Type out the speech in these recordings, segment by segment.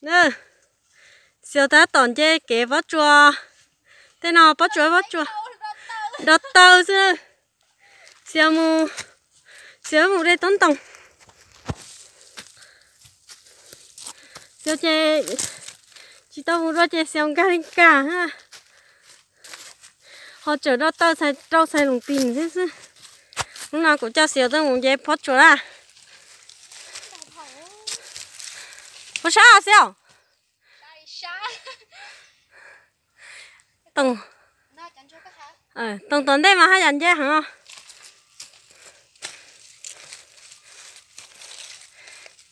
Xiaus tab tom nce kev pob tsuas. Tej no pob tsuas, pob tsuas do taw xwb. Xiaus mus, Xiaus mus de tob ntoos. Xiaus ces tsis tau mus dua ces Xiaus nkag li nkag. Ho tseem do taw txhais rau txhais loos tis xwb xwb. Hnub no kuv coj Xiaus tuaj mus nce pob tsuas na. Puas sab Xiaus? Toog, toog tom ntej mas haj yam nce heev.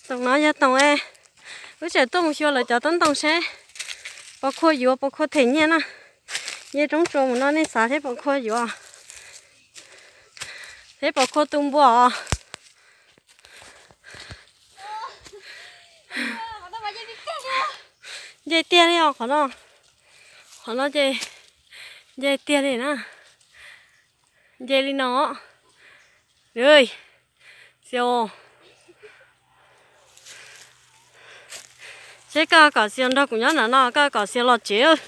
Toog no yog toog es wb tseem tuaj mus xyuas lawv cov tob ntoos seb pos khua yuav pos khua them nyiaj na. Nce roob tsuas mus no nej xav thiab pos khua yuav, thiab pos khua tu npua os. Nce tiag li os qhov no. Qhov no ces nce tiag li na. Nce li no. Xiaus, seb koj kom Xiaus nrog kuv nyob nram no, koj kom Xiaus los tsev.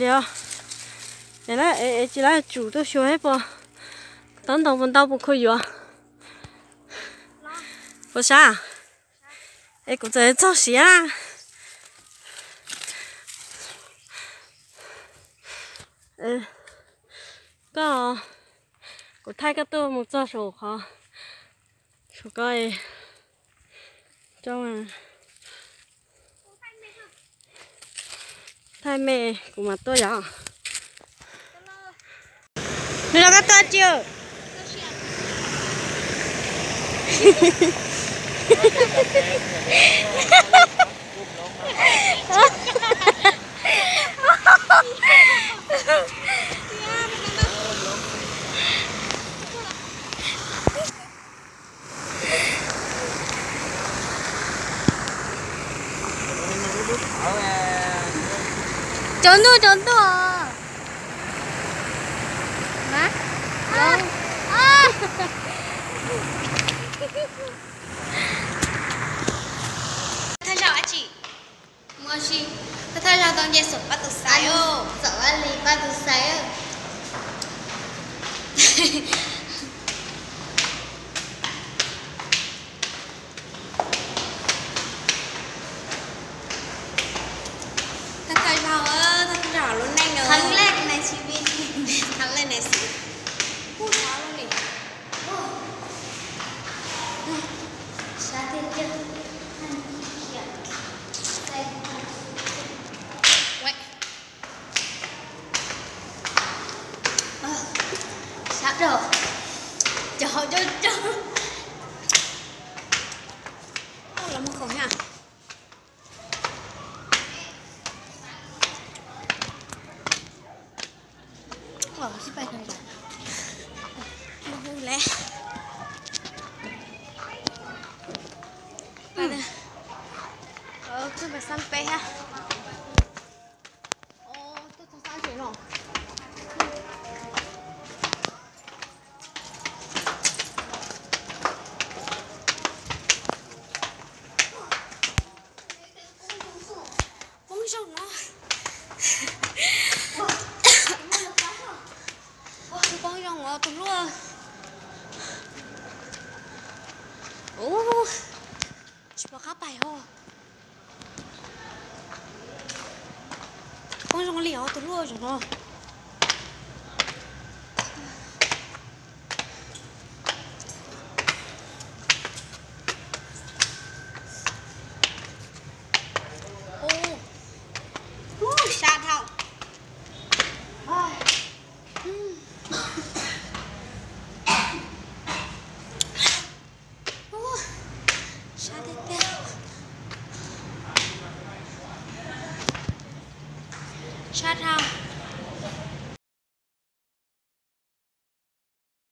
Li, tsis laib tsum tuaj xyuas seb puas, tob ntoos puas ntau puas khua yuav. Puas sab? Es kuv txawm txog siav. Koj, kuv thaij koj tuaj mus txog saum qhov, saum ko, thaij me kuv mam tuaj yom. Nws los koj tuaj tsis? Tsaus ntuj, tsaus ntuj os. Thawj zaug dab tsi? Muaj si, thawj zaug tau nce xom pab tus xais, xom pab li pab tus xais. Thawj thawj zaug, thawj thawj zaug lub neej no. Kheev lej na xwb, kheev lej na xwb. Kuj sab lub li. Sab tiag tiag. Sab rau. Cov hauv cov cov. Los mus khoom na. Poob zoo no. Poob zoo os tus hlub. Ub, tsis pom qab pais os. Poob zoo li os tus hlub zoo no. Ub, sab dhau. Ub, sab tiag tiag. Sab dhau.